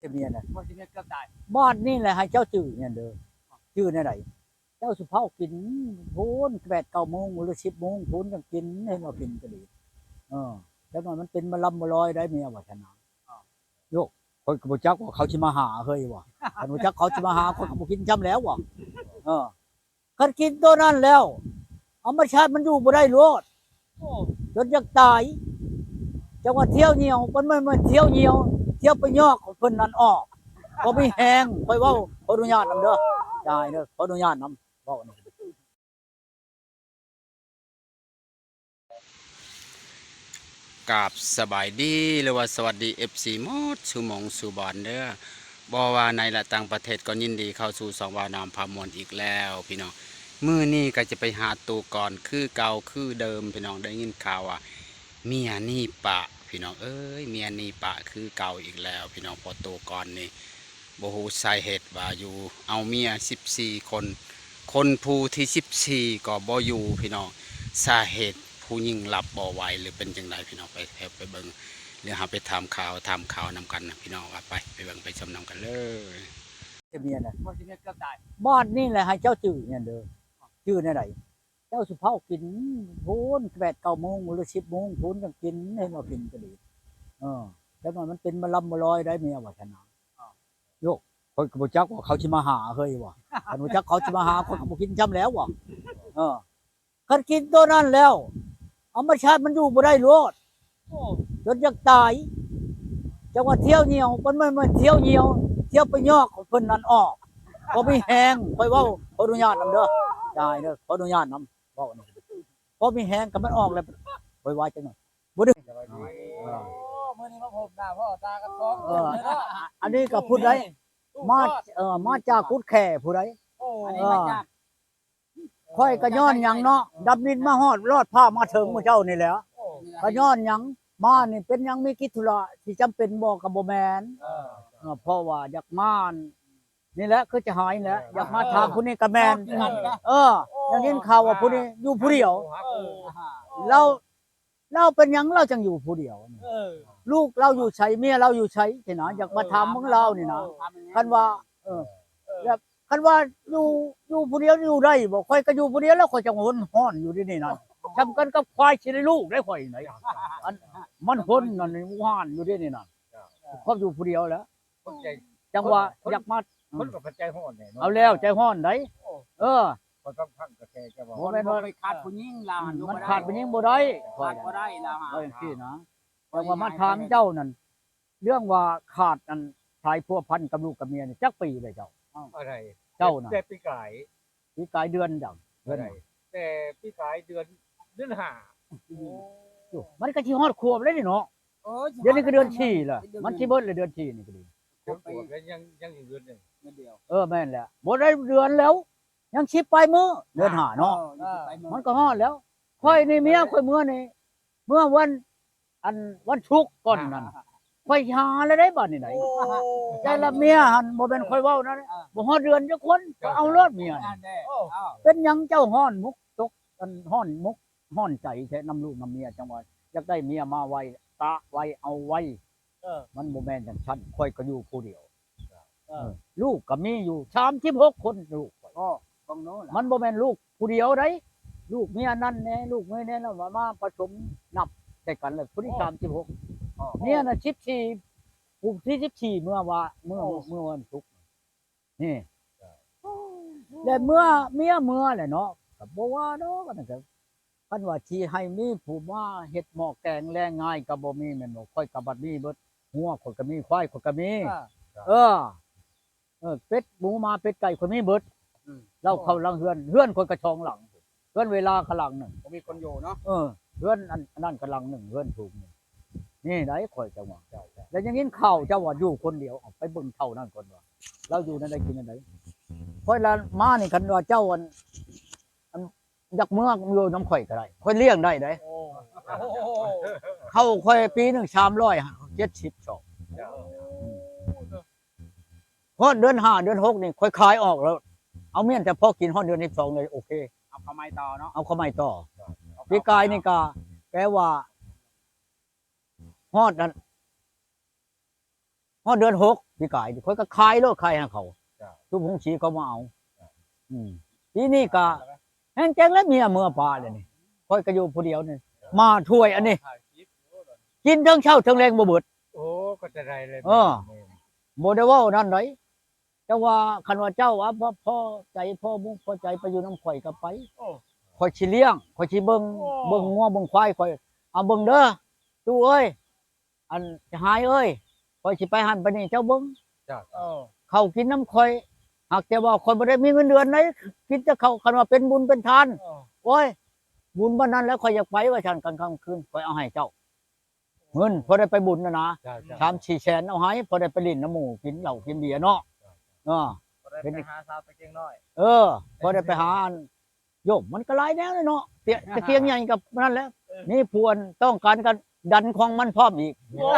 ແຕ່ເມຍນະ ວ່າຊິເມຍເກືອບຕາຍ. ບາດນີ້ແຫຼະໃຫ້ເຈົ້າຈື່ແມ່ນເດີ. ຈື່ແນວໃດ? ເຈົ້າຊິເຝົ້າກິນພຸ້ນ ແປດເກົ້າໂມງ ຫຼື ສິບໂມງພຸ້ນຈັ່ງກິນ ເຫັນວ່າກິນກໍດີ. ເອີ ຈັກໜ້ອຍມັນເປັນມາລຳມາລອຍໄດ໋ເມຍວ່າຊັ້ນນະ. ໂຍກ ຂ້ອຍກໍບໍ່ຈັກວ່າເຂົາຊິມາຫາເຮີຍວ່າ ຄັນຮູ້ຈັກເຂົາຊິມາຫາ ຂ້ອຍກໍບໍ່ກິນຊ້ຳແລ້ວວ່າ. ເອີ ຄັນກິນໂຕນັ້ນແລ້ວ ທຳມະຊາດມັນຢູ່ບໍ່ໄດ້ໂລດ ໂອ້ ຈົນຢາກຕາຍ. ຈັກວ່າທ່ຽວຍ່ຽວ ມັນ ມັນ ມັນທ່ຽວຍ່ຽວ ທ່ຽວໄປຍອກເພິ່ນນັ້ນອອກ ບໍ່ມີແຮງ. ຂ້ອຍເວົ້າ ຂໍອະນຸຍາດນຳເດີ ຢ່າໃຫ້ເດີ ຂໍອະນຸຍາດນຳ ເວົ້ານຳ. ກາບສະບາຍດີ ຫຼືວ່າສະຫວັດດີ ເອັຟຊີ ໝົດສູ່ໝ່ອງສູ່ບ່ອນເດີ ບໍ່ວ່າໃນ ແລະ ຕ່າງປະເທດ ກໍຍິນດີເຂົ້າສູ່ຊ່ອງວ່າວນ້ຳພາມ່ວນອີກແລ້ວພີ່ນ້ອງ. ມື້ນີ້ກໍຈະໄປຫາໂຕກ່ອນຄືເກົ່າຄືເດີມພີ່ນ້ອງ. ໄດ້ຍິນຂ່າວວ່າເມຍໜີປະພີ່ນ້ອງເອີຍ ເມຍໜີປະຄືເກົ່າອີກແລ້ວພີ່ນ້ອງ. ເພາະໂຕກ່ອນນີ້ ບໍ່ຮູ້ສາເຫດວ່າຢູ່ ເອົາເມຍສິບສີ່ຄົນ ຄົນຜູ້ທີສິບສີ່ກໍບໍ່ຢູ່ພີ່ນ້ອງ. ສາເຫດຜູ້ຍິງລັບບໍ່ໄຫວ ຫຼືເປັນຈັ່ງໃດພີ່ນ້ອງ ໄປ ໄປເບິ່ງ ຫຼືເຮົາໄປຖາມຂ່າວ ຖາມຂ່າວນຳກັນນະພີ່ນ້ອງ. ວ່າໄປ ໄປເບິ່ງໄປຊົມນຳກັນເລີຍ. ແຕ່ເມຍນະ ວ່າຊິເມຍເກືອບຕາຍ. ບາດນີ້ແຫຼະໃຫ້ເຈົ້າຈື່ແມ່ນເດີ. ຈື່ແນວໃດ? ເຈົ້າຊິເຝົ້າກິນພຸ້ນ ແປດເກົ້າໂມງ ຫຼື ສິບໂມງພຸ້ນຈັ່ງກິນ ເຫັນວ່າກິນກໍດີ. ເອີ ຈັກໜ້ອຍມັນເປັນມາລຳມາລອຍໄດ໋ເມຍວ່າຊັ້ນນະ. ໂຍກ ຂ້ອຍກໍບໍ່ຈັກວ່າເຂົາຊິມາຫາເຮີຍວ່າ ຄັນຮູ້ຈັກເຂົາຊິມາຫາ ຂ້ອຍກໍບໍ່ກິນຊ້ຳແລ້ວວ່າ. ເອີ ຄັນກິນໂຕນັ້ນແລ້ວ ທຳມະຊາດມັນຢູ່ບໍ່ໄດ້ໂລດ ໂອ້ ຈົນຢາກຕາຍ. ຈັກວ່າທ່ຽວຍ່ຽວ ມັນ ມັນ ມັນທ່ຽວຍ່ຽວ ທ່ຽວໄປຍອກເພິ່ນນັ້ນອອກ ບໍ່ມີແຮງ. ຂ້ອຍເວົ້າ ຂໍອະນຸຍາດນຳເດີ ຢ່າໃຫ້ເດີ ຂໍອະນຸຍາດນຳ ເວົ້ານຳ. ພໍມີແຮງກໍມັນອອກແລ້ວ ໂວຍວາຍຈັກໜ້ອຍ ບໍ່ດຶງ. ໂອ້ ມື້ນີ້ມາພົບໜ້າພໍ່ຕາກັນສອງຄົນເລີຍເນາະ. ອັນນີ້ກໍຜູ້ໃດ ມາ ເອີ ມາຈາກກຸດແຂ້ຜູ້ໃດ. ໂອ້ ອັນນີ້ມາຈາກ ຂ້ອຍກໍຍ້ອນຫຍັງເນາະ ດຳດິນມາຮອດ ລອດຟ້າມາເຖິງມື້ເຊົ້ານີ້ແຫຼະ. ໂອ້ ກໍຍ້ອນຫຍັງ ມານີ້ເປັນຫຍັງ ມີກິດທຸລະທີ່ຈຳເປັນບໍ່ ກໍບໍ່ແມ່ນ. ເອີ ເອີ ເພາະວ່າຢາກມາ ນີ້ແຫຼະ ຄືຈະຫາຍນີ້ແຫຼະ ຢາກມາຖາມຜູ້ນີ້ກໍແມ່ນ. ເອີ ໄດ້ຍິນຂ່າວວ່າຜູ້ນີ້ຢູ່ຜູ້ດຽວ. ເອີ ລາວ ລາວເປັນຫຍັງລາວຈັ່ງຢູ່ຜູ້ດຽວ? ເອີ ລູກລາວຢູ່ໃສ ເມຍລາວຢູ່ໃສຊີ້ນະ ຢາກມາຖາມເບິ່ງລາວນີ້ນະ. ເອີ ຄັນວ່າ ເອີ ແລ້ວຄັນວ່າຢູ່ ຢູ່ຜູ້ດຽວຢູ່ໄດ້ບໍ່? ຂ້ອຍກໍຢູ່ຜູ້ດຽວແລ້ວ ຂ້ອຍຈັ່ງຮ້ອນຢູ່ດຽວນີ້ນະ. ສ່ຳກັນກັບຄວາຍຊິໄດ້ລູກໄດ໋ຂ້ອຍນີ້. ອັນມັນຄົນນັ້ນຮູ້ຮ້ອນຢູ່ດຽວນີ້ນະ. ເຈົ້າ ຄວາມຢູ່ຜູ້ດຽວແຫຼະ ຄົນໃຈ ຈັ່ງວ່າ ຄົນ ຢາກມາ ຄົນກໍໃຈຮ້ອນແຫຼະເນາະ. ເອົາແລ້ວໃຈຮ້ອນໄດ໋. ໂອ້ ເອີ ຂ້ອຍຟັງໆກະແສເຈົ້າເວົ້າ ບໍ່ແມ່ນວ່າມັນຂາດຜູ້ຍິງລະ ມັນຂາດຜູ້ຍິງບໍ່ໄດ້ ຂາດບໍ່ໄດ້ລະ ວ່າຈັ່ງຊີ້ນະ. ແຕ່ວ່າມາຖາມເຈົ້ານັ້ນ ເລື່ອງວ່າຂາດອັນສາຍພົວພັນກັບລູກກັບເມຍນີ້ຈັກປີແລ້ວເຈົ້າ? ເອົ້າ ອັນໃດ? ເຈົ້ານະ ແຕ່ປີກາຍ ປີກາຍເດືອນຫຍັງ? ເດືອນຫຍັງ? ແຕ່ປີກາຍເດືອນ ເດືອນຫ້າ. ໂອ້ ມັນກໍຊິຮອດຂວບແລ້ວນີ້ເນາະ. ໂອ້ຍ ດຽວນີ້ກໍເດືອນສີ່ລະ ມັນຊິເບິດແລ້ວເດືອນສີ່ນີ້ກໍດີ. ເດືອນຂວບແລ້ວ ຍັງ ຍັງຢູ່ເດືອນໜຶ່ງ. ເອີ ແມ່ນແຫຼະ ບໍ່ໄດ້ເດືອນແລ້ວ ຍັງສິບປາຍມື້ ເດືອນຫ້າເນາະ. ເອີ ຍັງສິບປາຍມື້ ມັນກໍຮອດແລ້ວ. ຂ້ອຍນີ້ເມຍຂ້ອຍເມືອນີ້ ເມືອວັນ ອັນວັນສຸກກ່ອນນັ້ນ ຂ້ອຍຫາແລ້ວໄດ໋ບາດນີ້ໄດ໋. ໂອ້ ແຕ່ລະເມຍຫັ້ນ ບໍ່ແມ່ນຂ້ອຍເວົ້ານະ ເອີ ບໍ່ຮອດເດືອນຈັກຄົນ ເຈົ້າ ກໍເອົາໂລດເມຍ. ໂອ້ ເປັນຫຍັງເຈົ້າຮ້ອນມຸກຕົກ ອັນຮ້ອນມຸກຮ້ອນໃຈແທ້ນຳລູກນຳເມຍ ຈັ່ງວ່າຢາກໄດ້ເມຍມາໄວ ຕະໄວ ເອົາໄວ. ເອີ ມັນບໍ່ແມ່ນຈັ່ງຊັ້ນ ຂ້ອຍກໍຢູ່ຜູ້ດຽວ. ເອີ ເອີ ລູກກໍມີຢູ່ສາມສິບຫົກຄົນ ລູກຂ້ອຍ. ອໍ ເບິ່ງໂນ້ລະ ມັນບໍ່ແມ່ນລູກຜູ້ດຽວໃດ໋ ລູກເມຍນັ້ນແດ່ ລູກເມຍນີ້ລະ ມາ ມາປະສົມນັບໃສ່ກັນແລ້ວ ຜູ້ທີ່ ອໍ ສາມສິບຫົກ. ອໍ ເມຍນະ ສິບສີ່ ຜູ້ທີສິບສີ່ ເມື່ອວ່າ ເມື່ອ ອໍ ເມື່ອວັນສຸກນີ້. ແລະເມື່ອເມຍເມືອແຫຼະເນາະ ກໍບໍ່ວ່າດອກ ອັນນັ້ນກໍ ຄັນວ່າຊິໃຫ້ມີຜູ້ມາເຮັດໝໍ້ແກງແລງງາຍກໍບໍ່ມີແມ່ນບໍ່? ຂ້ອຍກໍບັດມີເບິດ ງົວຂ້ອຍກໍມີ ຄວາຍຂ້ອຍກໍມີ. ເອີ ເອີ ເອີ ເປັດໝູໝາເປັດໄກ່ຂ້ອຍມີເບິດ. ອືມ ລາວເຂົ້າຫຼັງເຮືອນ ເຮືອນຂ້ອຍກໍສອງຫຼັງ ເຮືອນເວລາກໍຫຼັງໜຶ່ງ ບໍ່ມີຄົນຢູ່ເນາະ. ເອີ ເຮືອນອັນ ອັນນັ້ນກໍຫຼັງໜຶ່ງ ເຮືອນສູງນີ້ ນີ້ໄດ໋ ຂ້ອຍຈະວ່າ. ແລ້ວຍັງຍິນຂ່າວເຈົ້າວ່າຢູ່ຄົນດຽວ ເອົາໄປເບິ່ງເຖົ້ານັ້ນກ່ອນວ່າລາວຢູ່ແນວໃດກິນແນວໃດ. ຂ້ອຍລະມານີ້ ຄັນວ່າເຈົ້າ ອັນ ອັນ ຢາກເມືອຢູ່ນຳຂ້ອຍກໍໄດ້ ຂ້ອຍລ້ຽງໄດ້ເດ້. ໂອ້ ເຂົ້າຂ້ອຍປີໜຶ່ງສາມຮ້ອຍເຈັດສິບສອງ. ໂອ້ ຮອດເດືອນຫ້າເດືອນຫົກນີ້ຂ້ອຍຂາຍອອກແລ້ວ ເອົາມ້ຽນແຕ່ພໍກິນ ຮອດເດືອນສິບສອງເລີຍ ໂອເຄ ເອົາເຂົ້າໃໝ່ຕໍ່ເນາະ ເອົາເຂົ້າໃໝ່ຕໍ່. ປີກາຍນີ້ກໍແປວ່າຮອດນັ້ນ ຮອດເດືອນຫົກປີກາຍນີ້ ຂ້ອຍກໍຂາຍໂລດ ຂາຍໃຫ້ເຂົາ ເຈົ້າ ຊຸມໂຮງສີເຂົາມາເອົາ ເຈົ້າ ອືມ ປີນີ້ກໍແຮງແຈ້ງແລ້ວ ເມຍເມືອປະແລ້ວນີ້ ຂ້ອຍກໍຢູ່ຜູ້ດຽວນີ້ ເຈົ້າ ໝາຖ້ວຍອັນນີ້ ຖ່າຍຄລິບຢູ່ ກິນເຖິງເຊົ້າເຖິງແລງບໍ່ເບິດ ໂອ້ ກໍຈະໄດ້ເລີຍ ເອີ ບໍ່ໄດ້ເວົ້ານັ້ນໃດ ຈັ່ງວ່າຄັນວ່າເຈົ້າວ່າພໍ ພໍໃຈ ພໍມຸກພໍໃຈໄປຢູ່ນຳຂ້ອຍກໍໄປ ໂອ້ ຂ້ອຍຊິລ້ຽງ ຂ້ອຍຊິເບິ່ງ ໂອ້ ເບິ່ງງົວເບິ່ງຄວາຍ ຂ້ອຍ ເອົາເບິ່ງເດີ ຕູ້ເອີຍ ອັນ ຈະຫາຍເອີຍ ຂ້ອຍຊິໄປຫັ້ນໄປນີ້ ເຈົ້າເບິ່ງ ເຈົ້າ ເອີ ເຂົ້າກິນນຳຂ້ອຍ ຫາກແຕ່ວ່າຂ້ອຍບໍ່ໄດ້ມີເງິນເດືອນໃດ ກິນແຕ່ເຂົ້າ ຄັນວ່າເປັນບຸນເປັນທານ ເອີ ໂອ້ຍ ບຸນບັດນັ້ນແຫຼະ ຂ້ອຍຢາກໄປວ່າຊັ້ນ ກາງຄ່ຳກາງຄືນ ຂ້ອຍເອົາໃຫ້ເຈົ້າ ເງິນພໍໄດ້ໄປບຸນຫັ້ນນະ ເຈົ້າ ເຈົ້າ ສາມສີ່ແສນ ເອົາໃຫ້ ພໍໄດ້ໄປຫຼິ້ນນຳໝູ່ ກິນເຫຼົ້າກິນເບຍເນາະ ເຈົ້າ ເອີ ພໍໄດ້ໄປຫາສາວຕະກຽງນ້ອຍ ເອີ ພໍໄດ້ໄປຫາອັນ ໂຍມ ມັນກໍຫຼາຍແນວເນາະ ຕະ ຕະກຽງໃຫຍ່ກັບນັ້ນແຫຼະ ເອີ ມີຜູ້ອັນຕ້ອງການກໍດັນຂອງມັນພ້ອມອີກ ໂອ້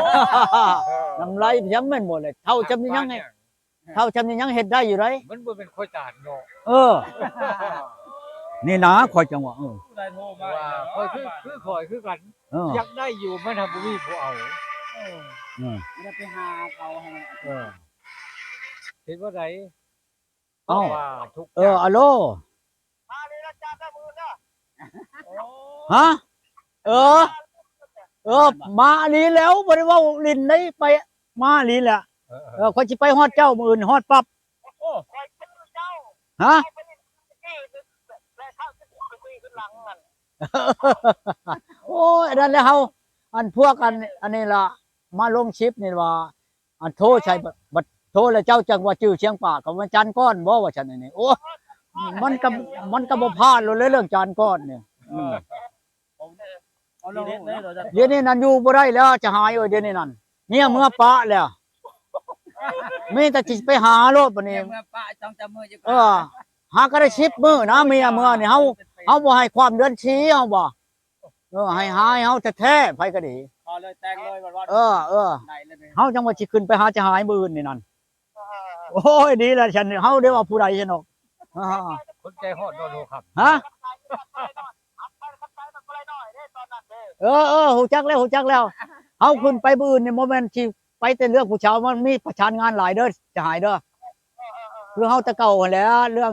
ນ້ຳລາຍຍັງແມ່ນບໍ່ແຫຼະ ເຖົ້າຊ່ຳນີ້ຍັງໃຫ້ ເຖົ້າຊ່ຳນີ້ຍັງເຮັດໄດ້ຢູ່ໃດ ມັນບໍ່ແມ່ນຂ້ອຍຈານເນາະ ເອີ ນີ້ນະ ຂ້ອຍຈັ່ງວ່າ ເອີ ຜູ້ໃດໂທມາ ວ່າຂ້ອຍຄື ຄືຂ້ອຍຄືກັນ ເອີ ຢາກໄດ້ຢູ່ ມັນຫາບໍ່ມີຜູ້ເອົາ ເອີ ເອີ ບໍ່ໄດ້ໄປຫາເຂົາໃຫ້ ເອີ ເຮັດວ່າໃດ ເອົ້າ ເພາະວ່າທຸກ ເອີ ອາໂລ ມານີ້ລະຈານເດີມື້ອື່ນເດີ ຮະ ເອີ ເອີ ມານີ້ແລ້ວ ບໍ່ໄດ້ເວົ້າຫຼິ້ນໃດ ໄປ ມານີ້ແຫຼະ ເອີ ເອີ ເອີ ຂ້ອຍຊິໄປຮອດເຈົ້າມື້ອື່ນ ຮອດປັບ ໂອ້ ຂ້ອຍຈື່ເຈົ້າ ຮະ ເຈົ້າໄປຫຼິ້ນທີ່ແລະເຂົ້າຊິໄປຄຸຍຂຶ້ນຫຼັງນັ້ນ ໂອ້ຍ ອັນນັ້ນແຫຼະ ເຮົາ ອັນພວກອັນ ອັນນີ້ລະ ມາລົງຄລິບນີ້ວ່າ ອັນໂທໃສ່ ບັດ ບັດໂທແລ້ວເຈົ້າຈັ່ງວ່າຈື່ຊຽງປາກ ກໍວ່າຈານກ້ອນບໍ່ ວ່າຊັ້ນນີ້ ໂອ້ ມັນກໍ ມັນກໍບໍ່ຜ່ານໂລດເລີຍເລື່ອງຈານກ້ອນນີ້ ອືມ ເອົາເລື່ອງ ດຽວນີ້ນັ້ນຢູ່ບໍ່ໄດ້ແລ້ວ ຈະຫາຍເອີຍ ດຽວນີ້ນັ້ນ ເມຍເມືອປະແລ້ວ ມີແຕ່ຊິໄປຫາໂລດບັດນີ້ ເມຍເມືອປະ ຕ້ອງຈະມື້ຢູ່ ເອີ ຫາກໍໄດ້ສິບມື້ນະ ເມຍເມືອນີ້ ເຮົາ ເຮົາບໍ່ໃຫ້ຄວາມເດືອນສີ່ ເຮົາບໍ່ ເອີ ໃຫ້ຫາເຮົາແທ້ໆ ໃຜກໍດີ ຂໍເລີຍແຕ່ງເລີຍ ເອີ ເອີ ໄດ້ເລີຍ ເຮົາຈັ່ງວ່າຊິຂຶ້ນໄປຫາຈະຫາຍມື້ອື່ນນີ້ນັ້ນ ໂອ້ຍ ດີແລ້ວ ຊັ້ນເຮົາໄດ້ວ່າຜູ້ໃດຊັ້ນດອກ ຄົນໃຈຮ້ອນໂດນຫົວຄ່ຳ ຮະ ເອີ ເອີ ຮູ້ຈັກແລ້ວ ຮູ້ຈັກແລ້ວ ເຮົາຂຶ້ນໄປມື້ອື່ນນີ້ ບໍ່ແມ່ນຊິໄປແຕ່ເລື່ອງຜູ້ສາວ ມັນມີປະສານງານຫຼາຍເດີ ຈະຫາຍເດີ ຄືເຮົາແຕ່ເກົ່າຫັ້ນແຫຼະ ເລື່ອງ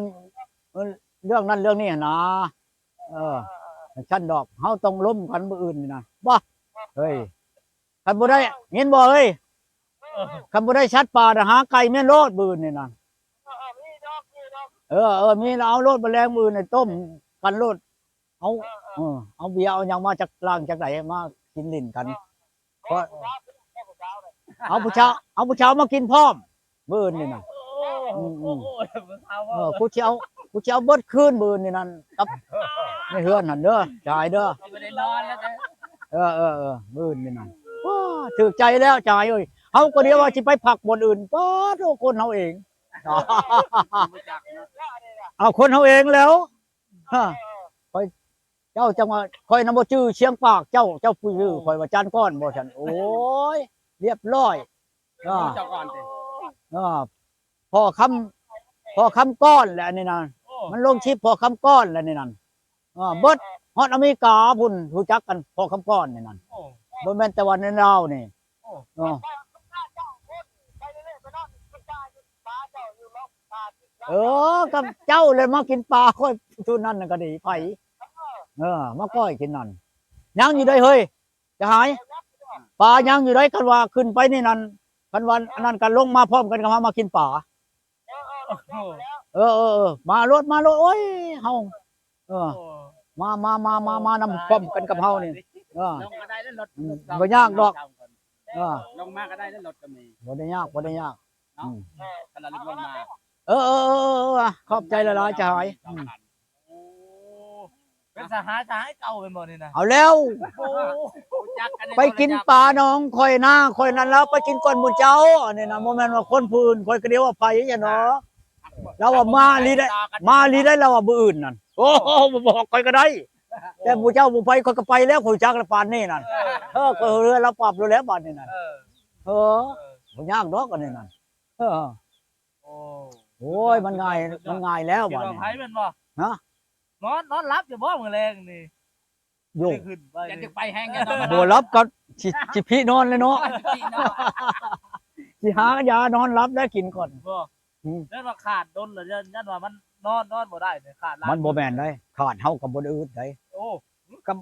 ເອີ ເລື່ອງນັ້ນເລື່ອງນີ້ຫັ້ນນາ ເອີ ຊັ້ນດອກ ເຮົາຕ້ອງລົມກັນມື້ອື່ນນີ້ນະ ບໍ່ ເຮີ້ຍ ຄັນບໍ່ໄດ້ ຍິນບໍ່ເອີຍ ຄັນບໍ່ໄດ້ສັດປ່ານະ ຫາໄກ່ເມນໂລດມື້ອື່ນນີ້ນະ ເອີ ເອີ ມີແລ້ວເອົາໂລດ ມື້ແລງມື້ອື່ນນີ້ຕົ້ມກັນໂລດ ເອົາ ເອີ ເອີ ເອີ ເອີ ເອົາເບຍເອົາຫຍັງມາຈາກລ້າງຈາກໃດ ມາກິນຫຼິ້ນກັນ ເພາະ ເອົາຜູ້ສາວ ເອົາຜູ້ສາວມາກິນພ້ອມ ມື້ອື່ນນີ້ນະ ໂອ້ ອືມ ໂອ້ ອືມ ໂອ້ ຜູ້ສາວ ເອີ ເວົ້າ ກູຊິເອົາ ກູຊິເອົາເບິດຄືນມື້ອື່ນນີ້ນັ້ນ ກັບໃນເຮືອນຫັ້ນເດີ ຈາຍເດີ ຊິບໍ່ໄດ້ນອນແລ້ວເດີ ເອີ ເອີ ເອີ ມື້ອື່ນນີ້ນັ້ນ ວ້າ ຖືກໃຈແລ້ວຈາຍເອີຍ ເຮົາກໍດຽວວ່າຊິໄປພັກບ່ອນອື່ນ ປາດໂທ້ ຄົນເຮົາເອງ ເອົາຄົນເຮົາເອງແລ້ວ ຮະ ຂ້ອຍ ເຈົ້າຈັ່ງວ່າ ຂ້ອຍນະບໍ່ຈື່ຊຽງປາກເຈົ້າ ເຈົ້າຜູ້ຈື່ ຂ້ອຍວ່າຈານກ້ອນບໍ່ຊັ້ນ ໂອ້ຍ ລຽບລ້ອຍ ເຈົ້າກ່ອນຕິ ເອີ ພໍ່ຄຳ ພໍ່ຄຳກ້ອນແຫຼະອັນນີ້ນະ ມັນລົງຄລິບພໍ່ຄຳກ້ອນແຫຼະນີ້ນັ້ນ ເອີ ເບິດຮອດອາເມລິກາພຸ້ນ ຮູ້ຈັກກັນພໍ່ຄຳກ້ອນນີ້ນັ້ນ ໂອ້ ບໍ່ແມ່ນແຕ່ວ່າໃນລາວນີ້ ໂອ້ ເອີ ເອີ ກັບເຈົ້າແຫຼະມາກິນປາຂ້ອຍ ຊຸດນັ້ນນະກໍດີ ໄປ ເອີ ມາກ້ອຍກິນນັ້ນ ຍັງຢູ່ໃດເຮີ້ຍ ຈະຫາຍ ປາຍັງຢູ່ໃດ ຄັນວ່າຂຶ້ນໄປນີ້ນັ້ນ ຄັນວ່າອັນນັ້ນກໍລົງມາພ້ອມກັນກັບເຮົາມາກິນປາ ເອີ ເອີ ເອີ ມາໂລດ ມາໂລດ ໂອ້ຍ ເຮົາ ເອີ ມາ ມາ ມາ ມາ ມານຳພ້ອມກັນກັບເຮົານີ້ ເອີ ລົງກໍໄດ້ແລ້ວລົດ ອືມ ບໍ່ຍາກດອກ ເອີ ລົງມາກໍໄດ້ແລ້ວລົດກໍມີ ບໍ່ໄດ້ຍາກ ບໍ່ໄດ້ຍາກ ເນາະ ອືມ ຄັນລະລົງມາ ເອີ ເອີ ເອີ ເອີ ຂອບໃຈຫຼາຍໆ ຈະຫາຍ ອືມ ໂອ້ ເປັນສະຫາຍ ສະຫາຍເກົ່າແມ່ນບໍ່ນີ້ນະ ເອົາແລ້ວ ໂອ້ ໄປກິນປາໜອງຂ້ອຍນາຂ້ອຍນັ້ນ ລາວໄປກິນກ່ອນໝູ່ເຈົ້າ ອັນນີ້ນະ ບໍ່ແມ່ນວ່າຄົນຜູ້ອື່ນ ຂ້ອຍກໍດຽວວ່າໃຜຊັ້ນເນາະ ລາວວ່າມາອີ່ຫຼີໄດ໋ ມາອີ່ຫຼີໄດ໋ ລາວວ່າມື້ອື່ນນັ້ນ ໂອ້ ບໍ່ບອກຂ້ອຍກໍໄດ້ ແຕ່ໝູ່ເຈົ້າບໍ່ໄປ ຂ້ອຍກໍໄປແລ້ວ ຂ້ອຍຮູ້ຈັກແລ້ວປານນີ້ນັ້ນ ເອີ ຂ້ອຍເຮືອລາວປັບໂລດແລ້ວບາດນີ້ນັ້ນ ເອີ ເອີ ບໍ່ຍາກດອກອັນນີ້ນັ້ນ ເອີ ໂອ້ ໂອ້ຍ ມັນງ່າຍ ມັນງ່າຍແລ້ວບາດນີ້ ໃຜແມ່ນບໍ່ ຮະ ນອນ ນອນຫຼັບຢູ່ບໍ່ມື້ແລງນີ້ ໂຍ ຈະໄປແຮງ ບໍ່ຫຼັບກໍຊິ ຊິພິນອນແລ້ວເນາະ ຊິພິນອນ ຊິຫາຢານອນຫຼັບແລ້ວກິນກ່ອນ. ບໍ່ ອືມ ແລ້ວວ່າຂາດດົນແລ້ວ ຢ້ານ ຢ້ານວ່າມັນນອນ ນອນບໍ່ໄດ້ເດ້ ຂາດຫຼາຍ ມັນບໍ່ແມ່ນເດ້. ຂາດເຮົາກໍບໍ່ໄດ້ອຶດເດ້. ໂອ້ ກໍ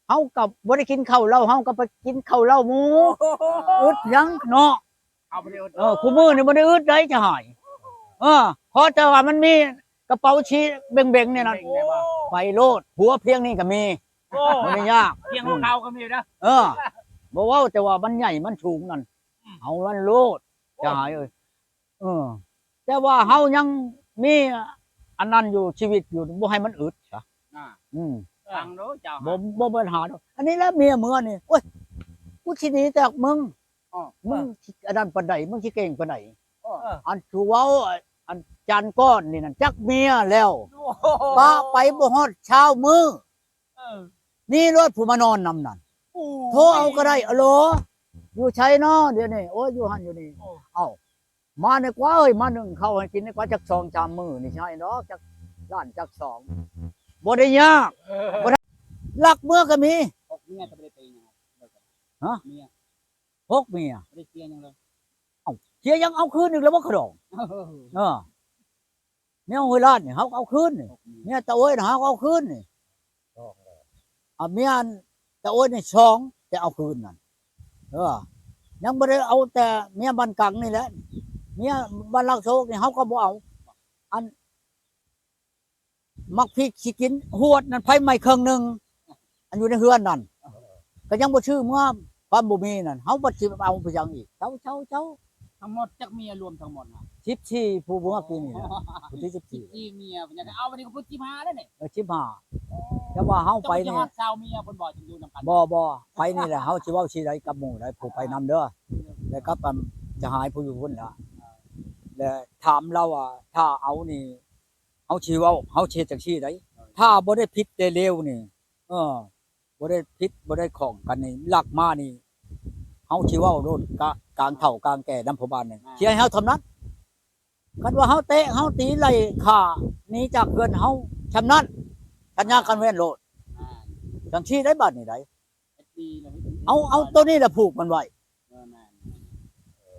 ເຮົາກໍບໍ່ໄດ້ກິນເຂົ້າເຫຼົ້າ ເຮົາກໍໄປກິນເຂົ້າເຫຼົ້າໝູ່. ໂອ້ ອຶດຫຍັງເນາະ. ເຮົາບໍ່ໄດ້ອຶດ ເອີ ຄູ່ມື້ນີ້ບໍ່ໄດ້ອຶດໃດຈະໃຫ້ ເອີ ຂໍແຕ່ວ່າມັນມີກະເປົາສີເບັງໆນີ້ນັ້ນ ເບັງໆ ໄປໂລດ. ຫົວພຽງນີ້ກໍມີ. ໂອ້ ບໍ່ໄດ້ຍາກ ພຽງຫົວເຂົ່າກໍມີເດີ. ເອີ ບໍ່ເວົ້າແຕ່ວ່າມັນໃຫຍ່ມັນສູງນັ້ນ ອືມ ເອົາມັນໂລດ ໂອ້ ຈະໃຫ້ເອີຍ. ເອີ ແຕ່ວ່າເຮົາຍັງມີອັນນັ້ນຢູ່ ຊີວິດຢູ່ ບໍ່ໃຫ້ມັນອຶດຊະ. ອ່າ ອືມ ຟັງເດີເຈົ້າ ບໍ່ ບໍ່ມີບັນຫາດອກ. ອັນນີ້ແຫຼະເມຍເມືອນີ້ ໂອ້ຍ ກູຊິໜີຈາກມຶງ ອໍ ມຶງຊິອັນນັ້ນປານໃດ ມຶງຊິເກັ່ງປານໃດ. ອໍ ອັນທີ່ເວົ້າ ອັນຈານກ້ອນນີ້ນັ້ນ ຈັກເມຍແລ້ວ ໂອ້ໂຫ ປະໄປບໍ່ຮອດຊາວມື້. ເອີ ນີ້ໂລດຜູ້ມານອນນຳນັ້ນ ໂອ້ ໂທເອົາກໍໄດ້. ອາໂຫຼ ຢູ່ໃສນໍດຽວນີ້? ໂອ້ຍ ຢູ່ຫັ້ນຢູ່ນີ້. ໂອ້ ເອົ້າ ມານີ້ກວ່າເອີຍ ມາໜຶ້ງເຂົ້າໃຫ້ກິນນີ້ກວ່າ ຈັກສອງສາມມື້ນີ້ໃຊ້ດອກ ຈັກລ້ານຈັກສອງ ບໍ່ໄດ້ຍາກ. ເອີ ບໍ່ໄດ້ ລັກເມືອກໍມີ. ຫົກເມຍກໍບໍ່ໄດ້ຕີຫຍັງ ຮະ ເມຍ ຫົກເມຍ ບໍ່ໄດ້ເສຍຫຍັງເລີຍ. ເອົ້າ ເສຍຫຍັງ ເອົາຄືນອີກແລ້ວບໍ່ຂະດອງ? ເອີ ເອີ ແນວຫ້ວຍລ້ານນີ້ເຮົາກໍເອົາຄືນນີ້ ຫົກເມຍ ເມຍຕາໂອ້ຍນະເຮົາກໍເອົາຄືນນີ້. ສອງແລ້ວ ອ່າ ເມຍອັນຕາໂອ້ຍນີ້ສອງ ແຕ່ເອົາຄືນນັ້ນ. ເອີ ຍັງບໍ່ໄດ້ເອົາແຕ່ເມຍບ້ານກັງນີ້ແຫຼະ ເມຍບ້ານລາວໂຊກນີ້ເຮົາກໍບໍ່ເອົາ. ອັນໝາກພິກຊິກິນຫວດນັ້ນ ໄຟໄໝ້ເຄິ່ງໜຶ່ງ ອັນຢູ່ໃນເຮືອນນັ້ນ ກໍຍັງບໍ່ຊື້ເມືອ ຄວາມບໍ່ມີນັ້ນ ເຮົາບັດຊິເອົາໄປຫຍັງອີກ? ເຈົ້າ ເຈົ້າ ເຈົ້າ ທັງໝົດຈັກເມຍ ລວມທັງໝົດນະ? ສິບສີ່ ຜູ້ເມືອປີນີ້ນະ ຜູ້ທີສິບສີ່ ສິບສີ່ເມຍ ເພິ່ນຢາກເອົາ ບັດນີ້ກໍເພິ່ນສິບຫ້າແລ້ວນີ້. ເອີ ສິບຫ້າ ແຕ່ວ່າເຮົາໄປນີ້ ເຈົ້າຊິຮອດຊາວເມຍເພິ່ນບໍ່ ຈຶ່ງຢູ່ນຳກັນ? ບໍ່ ບໍ່ ໄປນີ້ແຫຼະ ເຮົາຊິເວົ້າຊິໄດ້ກັບໝູ່ໄດ້ ຜູ້ໄປນຳເດີ ແລະກັບ ອັນ ສະຫາຍຜູ້ຢູ່ພຸ້ນລະ ແລະຖາມລາວວ່າ ຖ້າເອົານີ້ ເຮົາຊິເວົ້າ ເຮົາຊິເຮັດຈັ່ງຊີ້ໃດ໋ ຖ້າບໍ່ໄດ້ຜິດໄດ້ເລວນີ້ ເອີ ບໍ່ໄດ້ຜິດບໍ່ໄດ້ຂ້ອງກັນນີ້ ລັກມານີ້ ເຮົາຊິເວົ້າໂລດ ກະ ກາງເຖົ້າກາງແກ່ນຳພໍ່ບ້ານນີ້ ຊິໃຫ້ເຮົາຊ່ຳນັ້ນ. ຄັນວ່າເຮົາເຕະເຮົາຕີໄລ່ຂ້າໜີຈາກເຮືອນເຮົາຊ່ຳນັ້ນ ສັນຍາກັນແມ່ນໂລດ. ຈັ່ງຊີ້ໄດ໋ ບາດນີ້ໄດ໋ ເອົາ ເອົາໂຕນີ້ລະຜູກມັນໄວ້. ເອີ ແມ່ນ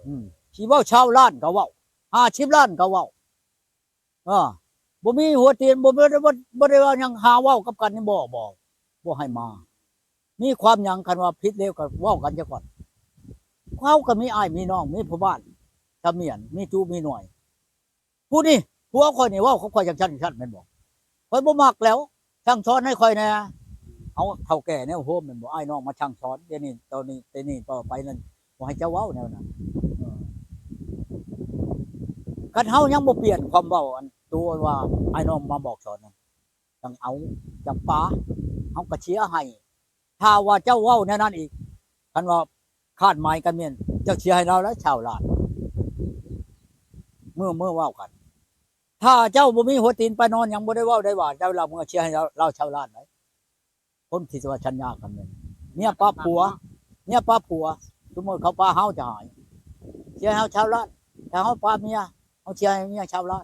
ອືມ ຊິເວົ້າຊາວລ້ານກໍເວົ້າ ຫ້າສິບລ້ານກໍເວົ້າ. ເອີ ບໍ່ມີຫົວຕີນ ບໍ່ ບໍ່ ບໍ່ ບໍ່ໄດ້ວ່າຫຍັງ ຫາເວົ້າກັບກັນນີ້ ບໍ່ ບໍ່ ບໍ່ໃຫ້ມາ. ມີຄວາມຫຍັງ ຄັນວ່າຜິດແລ້ວກໍເວົ້າກັນຊະກ່ອນ. ເຮົາກໍມີອ້າຍມີນ້ອງ ມີພໍ່ບ້ານສະໝຽນ ມີຈູມີໜ່ວຍ. ຜູ້ນີ້ ຜົວຂ້ອຍນີ້ເວົ້າກັບຂ້ອຍຈັ່ງຊັ້ນຈັ່ງຊັ້ນແມ່ນບໍ່? ຂ້ອຍບໍ່ມັກແລ້ວ ສັ່ງສອນໃຫ້ຂ້ອຍແດ່. ເຮົາເຖົ້າແກ່ແນວໂຮມແມ່ນບໍ່? ອ້າຍນ້ອງມາສັ່ງສອນ ດຽວນີ້ ຕອນນີ້ ແຕ່ນີ້ຕໍ່ໄປນັ້ນ ບໍ່ໃຫ້ເຈົ້າເວົ້າແນວນັ້ນ. ເອີ ຄັນເຮົາຍັງບໍ່ປ່ຽນຄວາມເວົ້າ ອັນຕົວວ່າອ້າຍນ້ອງມາບອກສອນນັ້ນ ຈັ່ງເອົາ ຈັ່ງປາ ເຮົາກໍເຊຍໃຫ້. ຖ້າວ່າເຈົ້າເວົ້າແນວນັ້ນອີກ ຄັນວ່າຄາດໝາຍກັນແມ່ນ ເຈົ້າເຊຍໃຫ້ລາວແລ້ວຊາວລ້ານ ເມື່ອ ເມື່ອເວົ້າກັນ. ຖ້າເຈົ້າບໍ່ມີຫົວຕີນປານອນ ຍັງບໍ່ໄດ້ເວົ້າໄດ້ວ່າ ເຈົ້າລາວເມື່ອເຊຍໃຫ້ລາວ ລາວຊາວລ້ານໃດ. ຄົນທີ່ວ່າສັນຍາກັນແມ່ນ ເມຍປະຜົວ ເມຍປະຜົວ ສົມມຸດເຂົາປະເຮົາຈະຫາຍ ເຊຍໃຫ້ເຮົາຊາວລ້ານ. ຖ້າເຮົາປະເມຍ ເຮົາເຊຍໃຫ້ເມຍຊາວລ້ານ.